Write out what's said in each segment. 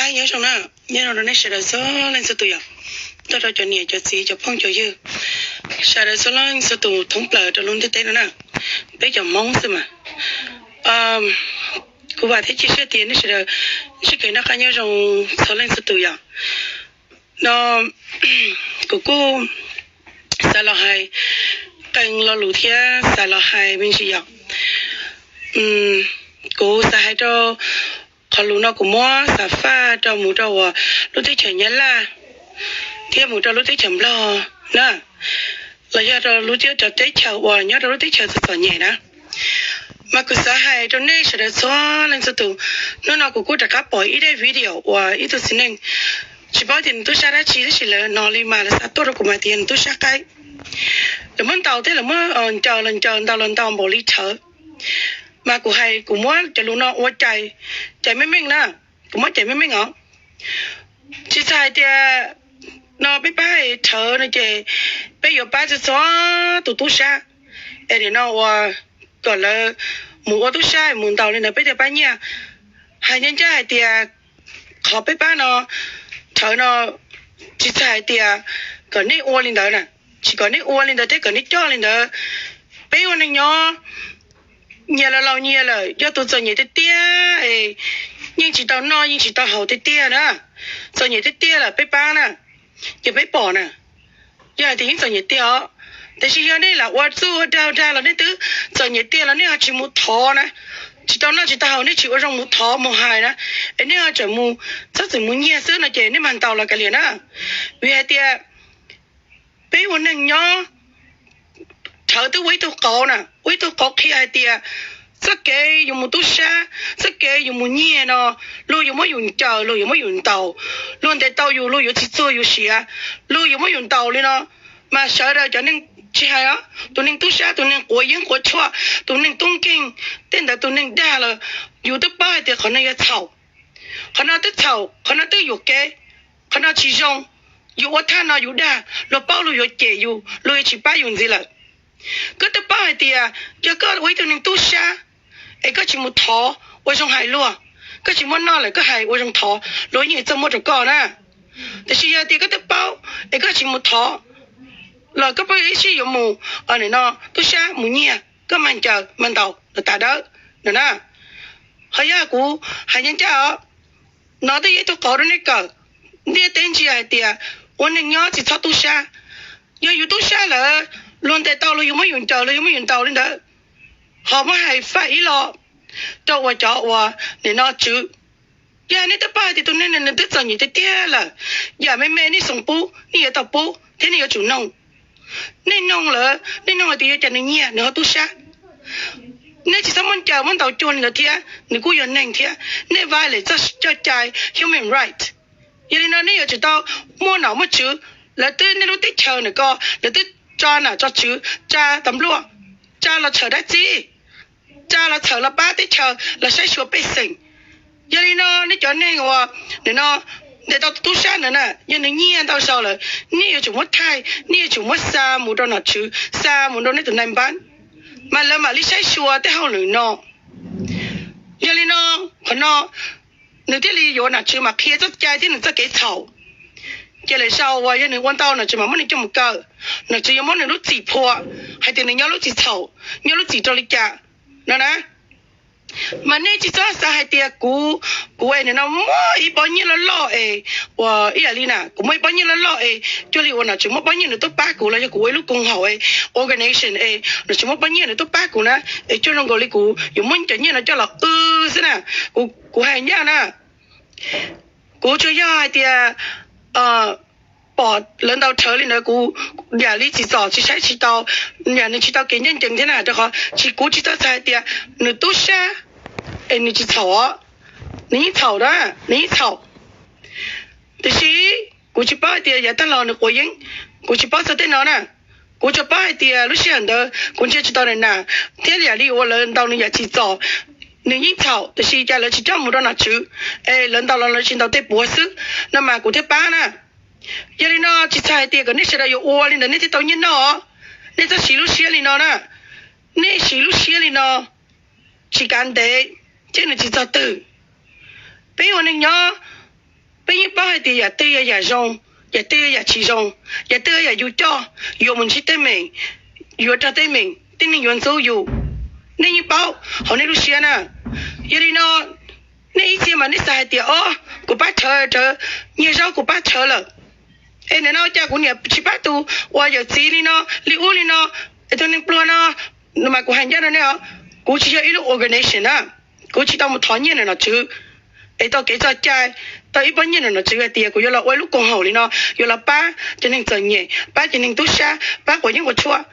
Nyob zoo na, nyob zoo rau nej sawv daws txhua leej txhua tus yom, nrog rau cov niam cov txiv cov phooj cov ywg, sawv daws txhua leej txhua tus thoob plaws rau lub ntiaj teb no na, peb cov Hmoob xwb mas. Kuv vam thiab cia siab tias nej sawv daws sib kev noj qab nyob zoo txhua leej txhua tus yom. No kuv kuj xav los hais qee lo lus thiab xav los hais me ntsis yom. Kuv xav hais rau qhov lus no kuv muab xav faj rau mus rau uas lub teb chaws Nyab Laj thiab mus rau lub teb chaws Nplog na, los yog rau lub teb, cov teb chaws uas nyob rau lub teb chaws txom txom nyem na. Mas kuv xav hais rau nej sawv daws txhua leej txhua tus, hnub no kuv kuj rov qab pom ib daim video uas ib tug txiv neej, tsis paub tias nws tub sab dab tsi tab sis lawv hnov li mas lawv xa tuaj rau kuv mas tias nws tub sab qaib. Lawv muab ntaus thiab lawv muab ncaws los ncaws, ntaus los ntaus npaum li rhawv. Mas kuv hais kuv muab cov lus no ua cais, cais meej meej na, kuv muab cais meej meej os. Tsis txhais hais tias no peb pab rhawv no ces peb yuav pab txhua txhua tus tub sab es nim no uas kom lawv mus ua tub sab mus ntaus li ntawd peb thiaj pab nyiaj. Hais ncaj ncaj hais tias qhov peb pab no, rhawv no, tsis txhais hais tias kom nej ua li ntawd na, tsis kom nej ua li ntawd thiab kom nej coj li ntawd. Peb ua neeg nyob nyias los laus nyias lawm, yog tus txom nyem tiag tiag es yeej tsis tau noj yeej tsis tau haus tiag tiag na, txom nyem tiag tiag lawm peb pab na, ces peb pom na, yog hais tias yeej txom nyem tiag os. Tiam sis yog nej lam ua txuj ua dag ua dag los nej twb txom nyem tiag los nej ho tsis mus thov na, tsis tau noj tsis tau haus nej tsis ua zoo mus thov mus hais na, es nej ho tseem mus txhob txwm mus nyiag xwb no ces nej mag ntaus los kav liam na. Vim hais tias peb ua neeg nyob, rhawv twb ua ib tug qauv na, ua ib tug qauv qhia hais tias txoj kev yus mus tub sab, txoj kev yus mus nyiag no, luag yuav muab yus ncaws, luag yuav muab yus ntaus, luag ntes tau yus, luag yuav tsis txuag yus siav, luag yuav muab yus ntaus li no. Mas sawv daws cov neeg tsis hais os, tus neeg tub sab, tus neeg quav yeeb quav tshuaj, tus neeg tub nkeeg, tej ntawd tus neeg dag los yus twb paub hais tias qhov no yog txhaum. Qhov no twb txhaum, qhov no twb yuam kev, qhov no tsis zoo. Yus ua thaj no yus dag, luag paub luag yuav cem yus, luag yuav tsis pab yus ntxiv lawm. Koj twb paub hais tias yog koj ua ib tug neeg tub sab es koj tsis mus thov ua zoo hais luag, koj tsis muaj noj lawm koj hais ua zoo thov, luag yeej txaj muab rau koj na. Tiam sis yog tias koj twb paub es koj tsis mus thov los koj pheej ib sij yuav mus, nim no tub sab mus nyiag, koj mag ncaws mag ntaus los tas dawb no na. Ho yog kuv hais ncaj ncaj os, no twb yog ib tug qauv rau nej kawm. Ntiaj teb ntsia hais tias ua neeg nyob tsis txhob tub sab. Yog yus tub sab lawm, luag ntes tau luag yuav muab yus ncaws, luag yuav muab yus ntaus li ntawd, ho muab hais faj ib lo rau uas cov uas nim no tswv. Yog nej twb paub hais tias tus neeg no nws twb txom nyem tiag tiag lawm, yam me me nej xav pub nej yuav tau pub thiab nej yuav tsum noog. Nej noog lawm, nej noog hais tias yog cas nws nyiag nws ho tub sab. Nej tsis txhob muab ncaws muab ntaus cuag li ntawd thiab, nws kuj yog neeg thiab, nej violate txoj cai human right. Yog li no nej yuav tsum tau muaj nom muaj tswv. Lawv twb, nej lub teb chaws ntawm ko lawv twb tso nom tso tswv, tsa tas npluaj, tsa los txhawm dab tsi, tsa los txhawm los pab teb chaws los saib xyuas pej xeem. Yog li no nej cov neeg uas nim no ntes tau tub sab ntawd na, yog nws nyiag ntau zaus lawm, nej yuav tsum muab thaij, nej yuav tsum muab xa mus rau nom tswv, xa mus rau nej tus nai npab, mas lawv mam li saib xyuas tej hauj lwm no. Yog li no, qhov no nws thiaj li yuav nom tswv mam qhia txoj cai thiab nws txoj kev txhaum. Ces lawm zaus uas yog nws ua ntau nom tswv mam muab nws coj mus kaw, nom tswv yuav muab nws lub txim phua hais tias nws nyob lub txim txhaum, nyob lub txim rau li cas no na. Mas nej tsis txhob xav hais tias kuv, kuv es nim no muaj ib pob nyiaj loj loj es, uas ib yam li na kuv muaj ib pob nyiaj loj loj es cuag li uas nom tswv muaj pob nyiaj nws tuaj pab kuv los yog kuv ua ib lub koom haum es, organization es nom tswv muaj pob nyiaj nws tuaj pab kuv na, es cuag zoo nkaus li kuv yuav muab cov nyiaj no coj los qw xwb na. Kuv, kuv hais ncaj na, kuv tsuas yog hais tias pom lawv ntaus rhawv li ntawd kuv yam li tsim txom tsis saib tsis taus, yam nws tsis tau kev ncaj ncees thiab na, rau qhov tsis, kuv tsis tau txhais hais tias nws tub sab es nws tsis txhaum os, nws yeej txhaum na, nws yeej txhaum. Tiam sis kuv tsis paub hais tias yav tag los nws quav yeeb, kuv tsis paub txog tej no na. Kuv tsuas paub hais tias lub sij hawm ntawd kuv ntsia tsis tau nws na, thiab yam li uas lawv ntaus nws yam tsim txom, nws yeej txhaum, tiam sis cas lawv tsis coj mus rau nom tswv, es lawv ntaus los lawv tsis ntaus tej puav xwb no mas kuv thiaj pab na. Yog li no tsis txhais hais tias kom nej sawv daws yuav ua li ntawd nej thiaj tau nyiaj noj. Nej txhob siv lub siab li no na. Nej siv lub siab li no tsis kav ntev thiab nws tsis txog twg. Peb ua neeg nyob, paub hais tias yam twg yog yam zoo, yam twg yog yam tsis zoo, yam twg yog yam yus coj yuav mus ntsib teeb meem, yuav raug teeb meem, tib neeg yuav ntxub yus. Nej yeej paub hauv nej lub siab na. Yog li no, nej ib txhia mas nej xav hais tias, o, kuv pab rhawv, nyiag zaub kuv pab rhawv lawm, es nim no cas kuv niam tsis pab tus uas yawm txiv li no, li ub li no, es tus neeg pluag no, mas kuv hais ncaj rau nej os, kuv tsis yog ib lub organization na, kuv tsis tau mus thov nyiaj ntawm nom tswv es tau kev txoj cai, tau ib pob nyiaj ntawm nom tswv hais tias kuv yuav los ua ib lub koom haum li no, yuav los pab cov neeg txom nyem, pab cov neeg tub sab, pab quav yeeb quav tshuaj.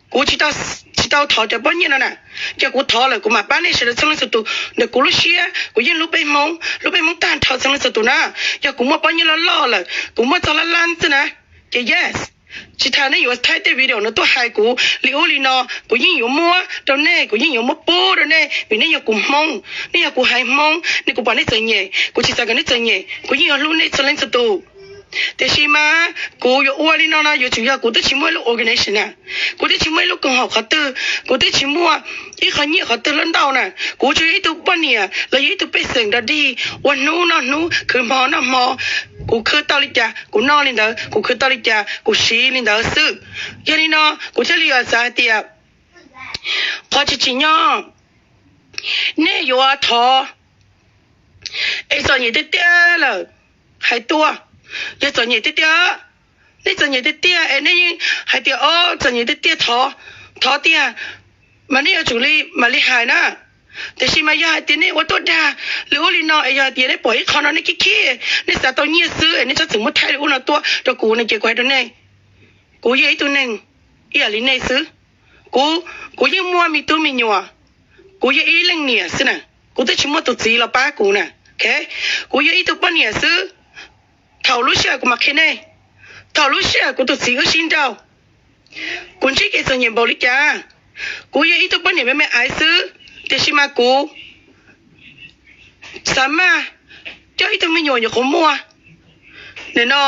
Kuv tsis tau, tsis tau thov cov pob nyiaj no na. Yog kuv thov lawm kuv mam pab nej sawv daws txhua leej txhua tus ntawm kuv lub siab, kuv yeej hlub peb Hmoob, hlub peb Hmoob tag nrho txhua leej txhua tus na. Yog kuv muaj pob nyiaj loj loj lawm, kuv muaj txog lab lab xwb na, ces yes, tsis tas nej yuav thaij tej video no tuaj hais kuv li ub li no, kuv yeej yuav muab rau nej, kuv yeej yuav muab pub rau nej vim nej yog kuv Hmoob, nej yog kuv haiv Hmoob, nej, kuv pom nej txom nyem, kuv tsis xav kom nej txom nyem, kuv yeej yuav hlub nej txhua leej txhua tus. Tiam sis mas kuv yuav ua li no no yuav tsum yog kuv twb tsis muaj ib lub organization na, kuv twb tsis muaj ib lub koom haum qhov twg, kuv twb tsis muaj ib qho nyiaj qhov twg loj ntau na. Kuv tsuas yog ib tug poj niam los yog ib tug pej xeem nrog dig, ua hnub noj hnub, khwv hmo noj hmo. Kuv khwv tau li cas kuv noj li ntawd, kuv khwv tau li cas kuv siv li ntawd xwb. Yog li no kuv thiaj li xav hais tias qhov tsis tsim nyog nej yuav thov es txom nyem tiag tiag lawm hais tuaj. Yog txom nyem tiag tiag, nej txom nyem tiag tiag es nej yeej hais tias, o, txom nyem tiag tiag thov, thov tiag, mas nej yuav tsum li mam li hais na. Tiam sis mas yog hais tias nej ua tuaj dag li ub li no es yog hais tias nej pom ib qho no nej khib khib, nej xav tau nyiaj xwb es nej txhob txwm muab thaij li ub no tuaj rau kuv no ces kuv hais rau nej, kuv yog ib tug neeg ib yam li nej xwb. Kuv, kuv yeej muaj me tub me nyuam, kuv yog ib leej niam xwb na, kuv twb tsis muaj tus txiv los pab kuv na. Kuv yog ib tug poj niam xwb. Thaum lub sij hawm kuv mam qhia nej, thaum lub sij hawm kuv tus txiv wb sib nrauj, kuv ntsib kev txom nyem npaum li cas. Kuv yog ib tug poj niam me me aiv xwb, tiam sis mas kuv xav maj coj ib tug me nyuam nyuam qhuav muaj nim no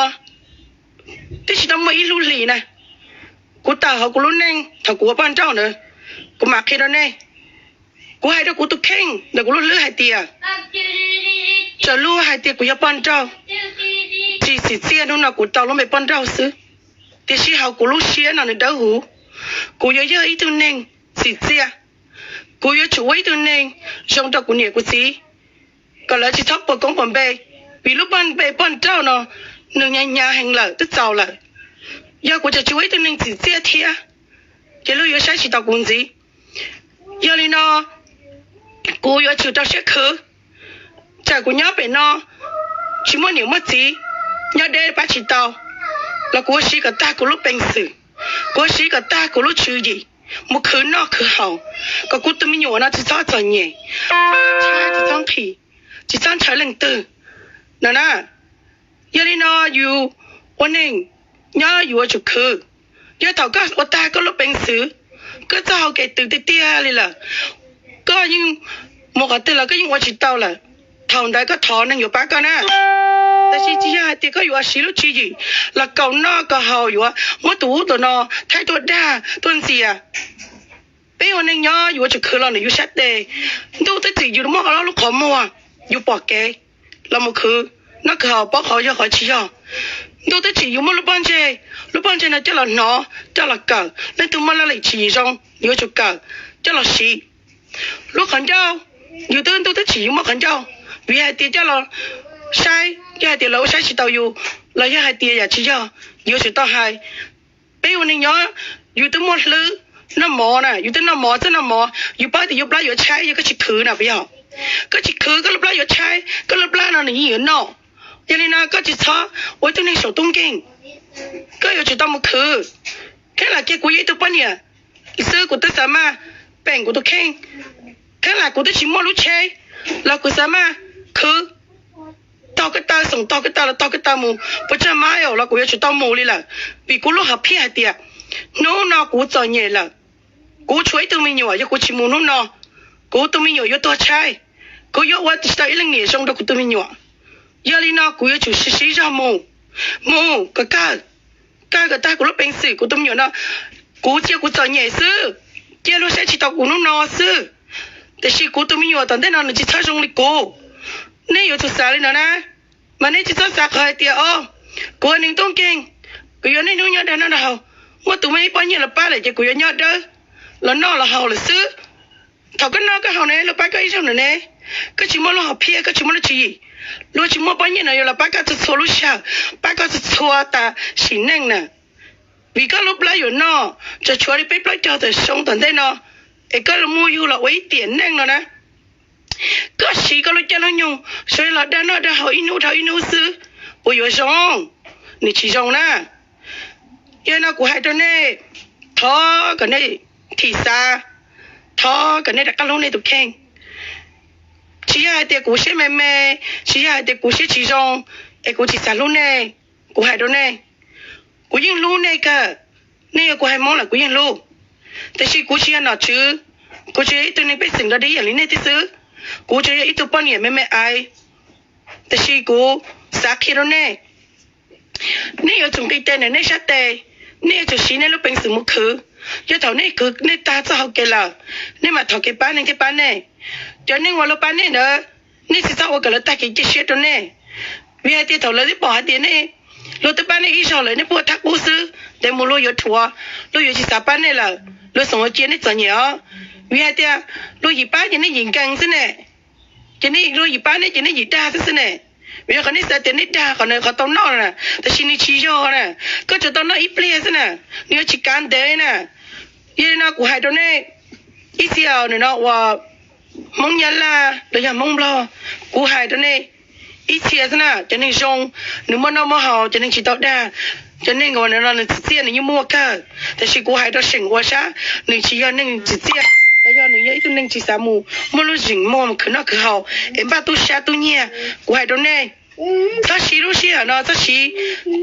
twb tsis tau muaj ib lub hlis na. Kuv tawm hauv kuv lub neej thaum kuv ua poj nrauj ntawd, kuv mam qhia rau nej. Kuv hais rau kuv tus kheej ntawm kuv lub hlwb hais tias, txawm luag hais tias kuv yog poj nrauj, tsis txim txiaj hnub no kuv tau lub npe poj nrauj xwb, tiam sis hauv kuv lub siab no nws dawb huv. Kuv yuav yog ib tug neeg txim txiaj. Kuv yuav tsum ua ib tug neeg zoo rau kuv niam kuv txiv, kom lawv tsis txhob puas koob puas npe, vim lub npe poj nrauj no nws hnyav hnyav heev lawm twb txaus lawm. Yog kuv tseem tsis ua ib tug neeg txim txiaj thiab, ces luag yuav saib tsis taus kuv ntxiv. Yog li no, kuv yuav tsum rau siab khwv. Tsam kuv nyob pem no tsis muaj niam muaj txiv, nyob deb pab tsis tau, los kuv ua siv kom tag kuv lub peev xwm, kuv ua siv kom tag kuv lub tswv yim, mus khwv noj khwv haus, kom kuv tus me nyuam no tsis txhob txom nyem, tsis txhob nqhis, tsis txhob ntshaw leej twg no na. Yog li no, yus ua neeg nyob yuav tsum khwv. Yog thaum koj ua tag koj lub peev xwm, koj txoj hau kev tws tiag tiag li lawm, koj yeej mus qhov twg los koj yeej ua tsis tau lawm, thaum ntawd koj thov neeg yuav pab koj na. Tab sis tsis yog hais tias koj yuav siv lub tswv yim los kaus noj kaus haus, yuav muab tus ub tus no thaij tuaj dag tuaj ntxias. Peb ua neeg nyob yuav tsum khwv los ntawm yus sab tes. Ntuj twb txwm yus muaj ob lub qhov muag, yus pom kev los mus khwv noj khwv haus, paub qhov yog qhov tsis yog. Ntuj twb txwm yus muaj lub pob ntseg, lub pob ntseg no coj los hnov, coj los kawm, leej twg muaj laj lim tswv yim zoo yuav tsum kawm, coj los siv. Lub qhov ncauj, yus twb, ntuj twb txwm yus muaj qhov ncauj, vim hais tias coj los saib, yog hais tias lawv ua saib tsis taus yus, los yog hais tias yam tsis yog, yuav tsum tau hais. Peb ua neeg nyob, yus twb muaj hlwb, noj mov na, yus twb noj mov, txawj noj mov, yus paub tias yus plab yuav tshaib yog koj tsis khwv na puas yog? Koj tsis khwv koj lub plab yuav tshaib, koj lub plab no nws yeej yuav noj. Yog li no koj tsis txhob ua ib tug neeg saum tub nkeeg, koj yuav tsum tau mus khwv. Kheev lam kiag kuv yog ib tug poj niam xwb kuv twb xav maj peem kuv tus kheej. Kheev lam kuv twb tsis muaj lub tsheb los kuv xav maj khwv, taug ko taw, xoom taug ko taw los taug ko taw mus puas tsawg mile los kuv yuav tsum tau mus li lawm, vim kuv lub hom phiaj hais tias hnub no kuv txom nyem lawm, kuv tshuav ib tug me nyuam, yog kuv tsis mus hnub no, kuv tus me nyuam yuav tuag tshaib, kuv yuav ua tsis tau ib leej niam zoo rau kuv tus me nyuam. Yog li no kuv yuav tsum siv zog mus, mus kom kawg, kawg kom tag kuv lub peev xwm, kuv tus me nyuam no, kuv cia kuv txom nyem xwb, cia luag saib tsis taus kuv hnub no xwb, tiam sis kuv tus me nyuam tom ntej no nws tsis txhob zoo li kuv. Nej yuav tsum xav li no na. Mas nej tsis txhob xav qhov hais tias, o, kuv yog neeg tub nkeeg, kuv yuav niaj hnub nyob dag noj dag haus, muaj tus muaj ib pob nyiaj los pab lawm ces kuv yuav nyob dawb los noj los haus lawm xwb. Thaum koj noj koj haus ne, luag pab koj ib zaug no ne, koj tsis muaj lub hom phiaj, koj tsis muaj lub tswv yim, luag tsis muaj pob nyiaj no yuav los pab koj txhua txhua lub sij hawm, pab koj txhua txhua tas sim neej na. Vim koj lub plab yuav noj tsuas tshuav li peb plaub caug tawm xyoo tom ntej no, es koj los muaj yug los ua ib tiam neej no na. Koj siv koj lub caij lub nyoog sawv los dag noj dag haus ib hnub dhau ib hnub xwb, puas yuav zoo? Nws tsis zoo na. Yog no kuv hais rau nej, thov kom nej thim xav, thov kom nej rov qab hlub nej tus kheej. Tsis yog hais tias kuv siab me me, tsis yog hais tias kuv siab tsis zoo es kuv tsis xav hlub nej. Kuv hais rau nej, kuv yeej hlub nej kawg. Nej yog kuv hais Hmoob lawm kuv yeej hlub, tiam sis kuv tsis yog nom tswv, kuv tsuas yog ib tug neeg pej xeem dog dig ib yam li nej thiab xwb. Kuv tsuas yog ib tug poj niam me me aiv, tiam sis kuv xav qhia rau nej, nej yuav tsum nqis tes ntawm nej sab tes, nej yuav tsum siv nej lub peev xwm mus khwv. Yog thaum nej khwv nej tag txoj hau kev lawm, nej mam thov kev pab neeg thiaj pab nej. Cov neeg uas luag pab nej ntawd, nej tsis txhob ua kom lawv tag kev cia siab rau nej. Vim hais tias thaum lawv twb pom hais tias nej, luag twb pab nej ib zaug lawm nej pub thaj qub xwb, ntev mus luag yuav dhuav, luag yuav tsis xav pab nej lawm, luag xav ua cia nej txom nyem os. Vim hais tias luag yim pab ces nej yim nkees xwb ne, ces nej luag yim pab nej ces nej yim dag xwb xwb ne. Vim yog qhov nej xav tias nej dag qhov no qhov tau noj na, tab sis nws tsis yog na, koj tsuas tau noj ib pliag xwb na, nws yuav tsis kav ntev na. Yog li no kuv hais rau nej, ib txhia no uas Hmoob Nyab Laj los yog Hmoob Nplog, kuv hais rau nej ib txhia xwb na, cov neeg zoo, nws muaj noj muaj haus, cov neeg tsis tau dag, cov neeg uas no nws txiv txiaj nws yeej muaj kawg, tiam sis kuv hais rau seem uas sab nws tsis yog neeg txiv txiaj los yog nws yog ib tug neeg tsis xav mus muaj lub zeem muag mus khwv noj khwv haus es npaj tub sab tub nyiag. Kuv hais rau nej, txhob siv lub sij hawm no, txhob siv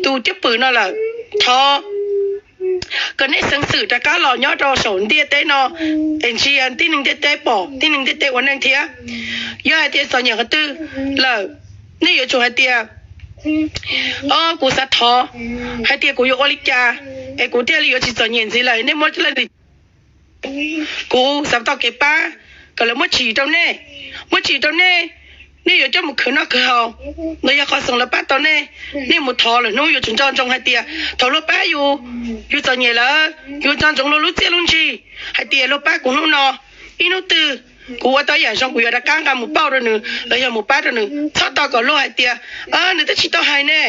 tus cwj pwm no lawm. Thov kom nej xeev xwm rov qab los nyob rau saum ntiaj teb no es ntsia tib neeg ntiaj teb pom tib neeg ntiaj teb ua neej thiab. Yog hais tias txom nyem qhov twg lawm, nej yuav tsum hais tias, o, kuv xav thov hais tias kuv yuav ua li cas es kuv thiaj li yuav tsis txom nyem ntxiv lawm, nej muab laj lim. Kuv xav tau kev pab kom lawv muab tsim rau nej, muab tsim rau nej, nej yuav coj mus khwv noj khwv haus. Los yog qhov xeem lawv pab tau nej, nej mus thov lawm hnub yuav tsum nco ntsoov hais tias thaum luag pab yus, yus txom nyem lawm yus nco ntsoov luag lub txiaj lub ntsig hais tias luag pab kuv hnub no, ib hnub twg kuv ua tau yam zoo kuv yuav rov qab nqa mus pauj rau nws los yog mus pab rau nws. Txhob tos kom luag hais tias, nws twb tsis tau hais ne,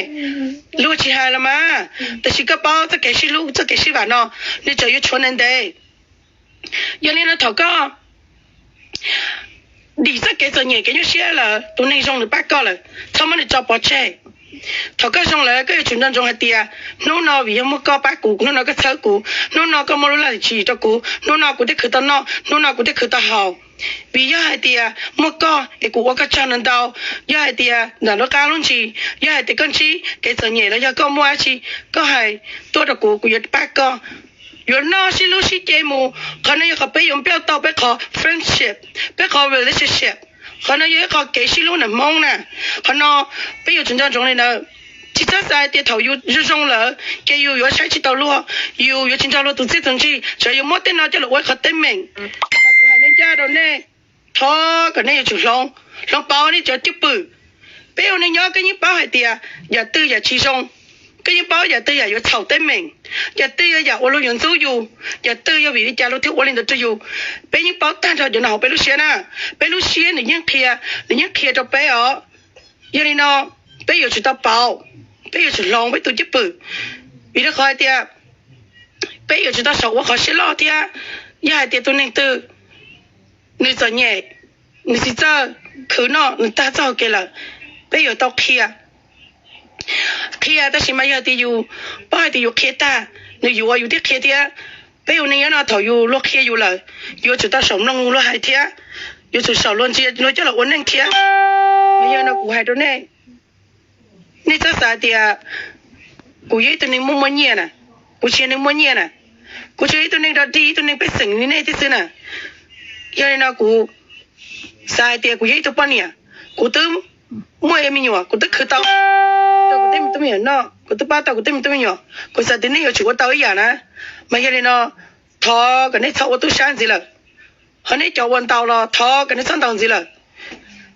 luag tsis hais los mas, tab sis koj paub txoj kev sib hlub txoj kev sib vam no nws tseem yuav tshuav ntev ntev. Yog li no thaum koj dim txoj kev txom nyem kev nyuaj siab lawm, tus neeg zoo nws pab koj lawm, txhob muab nws tso pov tseg. Thaum koj zoo lawm koj yuav tsum nco ntsoov hais tias hnub no vim yog muaj koj pab kuv, hnub no koj txhawb kuv, hnub no koj muaj lub laj lim tswv yim rau kuv, hnub no kuv thiaj khwv tau noj, hnub no kuv thiaj khwv tau haus. Vim yog hais tias muaj koj es kuv ua koj tsaug ntau ntau. Yog hais tias ntawm lub qab lub ntsis, yog hais tias koj ntsib kev txom nyem los yog koj muaj dab tsi, koj hais tuaj rau kuv, kuv yuav pab koj. Yuav noj sib hlub sib ce mus, qhov no yog qhov peb yuav npaj tau peb qhov friendship, peb qhov relationship. Qhov no yog ib qho kev sib hlub ntawm Hmoob na. Qhov no peb yuav tsum nco ntsoov li ntawd. Tsis txhob xav hais tias thaum yus zoo zoo lawm ces yus yuav saib tsis taus luag, yus yuav tsis nrog luag tus txiaj tus ntsig, tsuas yus muab tej no coj los ua ib qho teeb meem. Mas kuv hais ncaj ncaj rau nej, thov kom nej yuav tsum hloov, hloov pauv nej cov cwj pwm. Peb ua neej nyob koj yeej paub hais tias yam twg yam tsis zoo, koj yeej paub yam twg yam yuav txhaum teeb meem, yam twg yog yam uas luag yuav ntxub yus, yam twg yog vim li cas luag thiaj ua li ntawd rau yus. Peb yeej paub tag nrho cov no hauv peb lub siab na. Peb lub siab nws yeej qhia, nws yeej qhia rau peb os. Yog li no peb yuav tsum tau pauv, peb yuav tsum hloov peb tus cwj pwm. Vim rau qhov hais tias peb yuav tsum tau saum ua qhov siab loj thiab. Yog hais tias tus neeg twg nws txom nyem, nws tsis txawj khwv noj, nws tag txoj hau kev lawm, peb yuav tau qhia. Qhia tab sis mas yog tias yus paub hais tias yus qhia tag, nws yuav ua yus thiaj qhia thiab. Peb ua neej nyob no thaum yus luag qhia yus lawm, yuav tsum tau saum mloog luag hais thiab, yuav tsum saum luag ntsia luag coj los ua neej thiab. Mas yog no kuv hais rau nej, nej txhob xav tias kuv yog ib tug neeg muaj muaj nyiaj na, kuv tsis yog neeg muaj nyiaj na, kuv tsuas yog ib tug neeg dog dig, ib tug neeg pej xeem li nej thiab xwb na. Yog li no kuv xav hais tias kuv yog ib tug poj niam, kuv twb muaj me nyuam, kuv twb khwv tau rau kuv tej me tub me nyuam noj, kuv twb pab tau kuv tej me tub me nyuam, kuv xav tias nej yuav tsum ua tau ib yam na. Mas yog li no thov kom nej txhob ua tub sab ntxiv lawm, ho nej cov ua ntaus los thov kom nej txhob ntaus ntxiv lawm.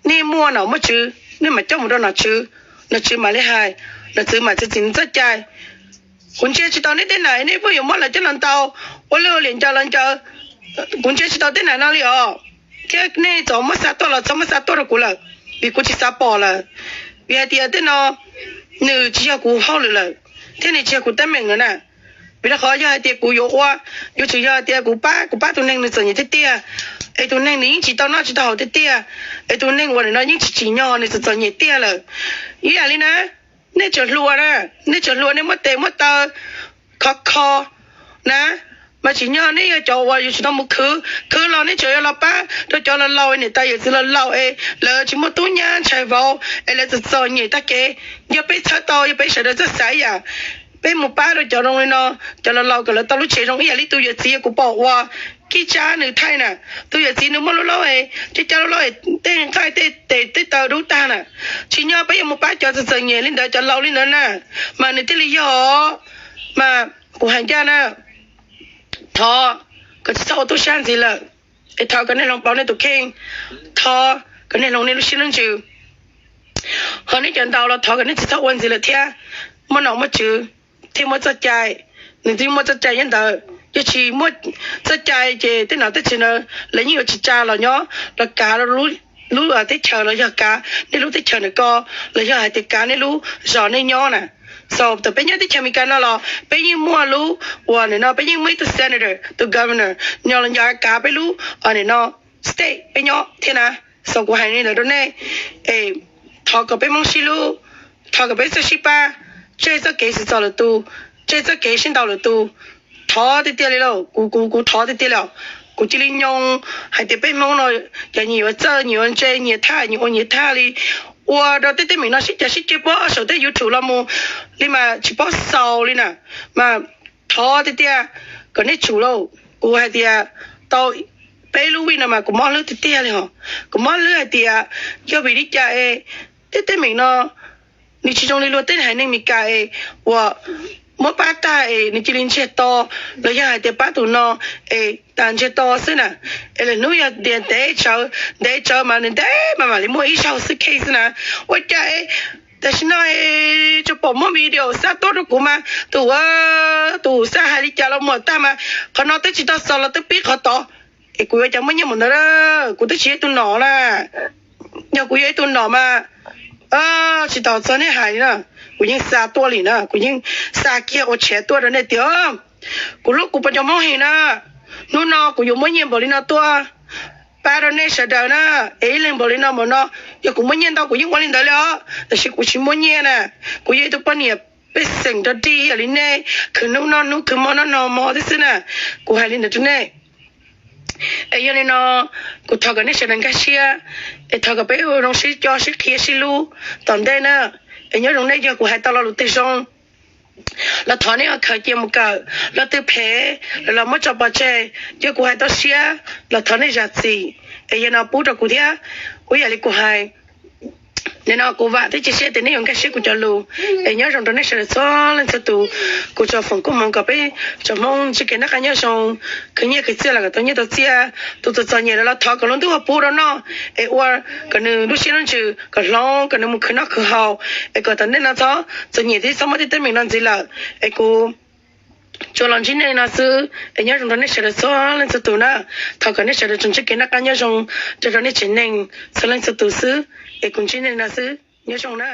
Nej muaj nom muaj tswv nej mam coj mus rau nom tswv, nom tswv mam li hais, nom tswv mam txiav txim nws txoj cai. Kuv ntsia tsis tau nej tej nam nej pheej yuav muab lawv coj los ntaus ua luj ua liam ncaws los ncaws. Kuv ntsia tsis tau tej nam no li os. Thiab nej txawm muab xa tuaj los txhob muab xa tuaj rau kuv lawm, vim kuv tsis xav pom lawm. Vim hais tias tej no nws tsis yog kuv hauj lwm lawm, thiab nws tsis yog kuv teeb meem lawm na. Vim rau qhov yog hais tias kuv yuav ua, yuav tsum yog hais tias kuv pab, kuv pab tus neeg nws txom nyem tiag tiag, es tus neeg nws yeej tsis tau noj tsis tau haus tiag tiag, es tus neeg uas nim no yeej tsis tsim nyog nws txom txom nyem tiag lawm. Ib yam li na, nej tseem hluas na, nej tseem hluas nej muab tes muab taw khov kho na, mas tsim nyog nej yog cov uas yuav tsum tau mus khwv, khwv los nej tseem yuav los pab rau cov laus laus, niam tais yawm txiv laus laus es lawv tsis muaj tub nyab ntshai vauv es lawv txom txom nyem tag kev. Yog peb txhawb tau, yog peb sawv daws txawj xav ib yam, peb mus pab rau cov zoo li no, cov laus laus kom lawv tau lub tsev zoo ib yam li tus yawm txiv kuv pom uas Kib Tsab nws thaij na. Tus yawm txiv nws muaj lub laub es cab cab lub laub es tej nqaij tej tes tej taw dub tag na. Tsim nyog peb yuav mus pab cov txom txom nyem li ntawd, cov laus li ntawd na, mas nws thiaj li yog. Mas kuv hais ncaj na, thov kom tsis txhob ua tub sab ntxiv lawm, es thov kom nej hloov pauv nej tus kheej, thov kom nej hloov nej lub siab lub ntsws. Ho nej cov ntaus los thov kom nej tsis txhob ua ntxiv lawm thiab. Muaj nom muaj tswv thiaj muaj txoj cai, nws twb muaj txoj cai nyob ntawd. Yog tsis muaj txoj cai ces tej nom tej tswv ntawd lawv yeej yuav tsis tsa los nyob los kav lub teb chaws los yog kav nej lub teb chaws ntawm ko, los yog hais tias kav nej lub zos nej nyob na. Xaus thaum peb nyob teb chaws Amelikas no los peb yeej muaj lub uas nim no peb yeej muaj ib tug senator, tus governor, nyob los nyob kav peb lub nim no state peb nyob thiab na. Xaus kuv hais li ntawd rau nej, es thov kom peb Hmoob sib hlub, thov kom peb txawj sib pab, tseg txoj kev sib txom lwm tus, tseg txoj kev sib ntaus lwm tus. Thov tiag tiag li lauj, kuv, kuv, kuv thov tiag tiag li os. Kuv cia li nyoo hais tias peb Hmoob no, cov nyias yuav txawj nyias yuav ntse, nyias thaj nyias ua nyias thaj li, ua rau tej teeb meem no sib cav sib ceg puag saum tej YouTube los mus li mas tsis paub xaus li na. Mas thov tiag tiag kom nej tsum lauj. Kuv hais tias tau peb lub week no mas kuv mob hlwb tiag tiag li hos. Kuv mob hlwb hais tias yog vim li cas es tej teeb meem no nws tsis zoo li luag tej haiv neeg Amelikas es uas muab pab tag es nws cia li ntsiag to, los yog hais tias pab tus no es tas ntsiag to xwb na. Es lwm hnub yog tias ntev tsawv, ntev tsawv mas nws ntev mas mam li muaj ib zaug xwb case xwb na. Ua cas es tam sim no tsuas pom muaj video xa tuaj rau kuv mas tus, tus xa hais li cas los muaj tag mas qhov no twb tsis tau xaus los twb pib qhov tod. Es kuv yuav cas muaj nyiaj mus ntawd, kuv twb tsis yog ib tug nom na. Yog kuv yog ib tug nom mas tsis tau txog nej hais li na, kuv yeej xa tuaj li na, kuv yeej xa kiag ua tshav tuaj rau nej tias kuv hlub kuv pab cov Hmoob heev na. Hnub no kuv yuav muab nyiaj npaum li no tuaj pab rau nej sawv daws na, es ib leeg npaum li no npaum no. Yog kuv muaj nyiaj ntau kuv yeej ua li ntawd li os, tab sis kuv tsis muaj nyiaj na. Kuv yog ib tug poj niam pej xeem rog dig ib yam li nej, khwv hnub noj hnub, khwv hmo noj hmo xwb na. Kuv hais li ntawd rau nej. Es yog li no, kuv thov kom nej sawv daws nkag siab, es thov kom peb ua zoo sib co sib qhia sib hlub tom ntej na. Es nyob zoo nej, yog kuv hais tau lo lus twg zoo los thov nej ho khaws cia mus kawm, lo twg phem los muab tso pov tseg. Yog kuv hais tau siab los thov nej zam txim, es yog no pub rau kuv thiab. Ua yam li kuv hais, nim no kuv vam thiab cia siab tias nej yuav nkag siab kuv cov lus. Es nyob zoo rau nej sawv daws txhua leej txhua tus. Kuv tsuas foom koob hmoov kom peb tsoom Hmoob ntsib kev noj qab nyob zoo, khwv nyiaj khwv txiaj los kom tau nyiaj tau txiaj. Tus txom txom nyem los thov kom lub ntuj ho pub rau noj, es ua kom nws lub siab lub ntsws kom hloov, kom nws mus khwv noj khwv haus, es kom tom ntej no txhob txom nyem thiab txhob muaj tej teeb meem no ntxiv lawm. Es kuv tsuas los ntsib nej no xwb, es nyob zoo rau nej sawv daws txhua leej txhua tus na. Thov kom nej sawv daws tsuas ntsib kev noj qab nyob zoo, nrog rau nej tsev neeg txhua leej txhua tus xwb. Es kuv ntsib nej no xwb, nyob zoo na.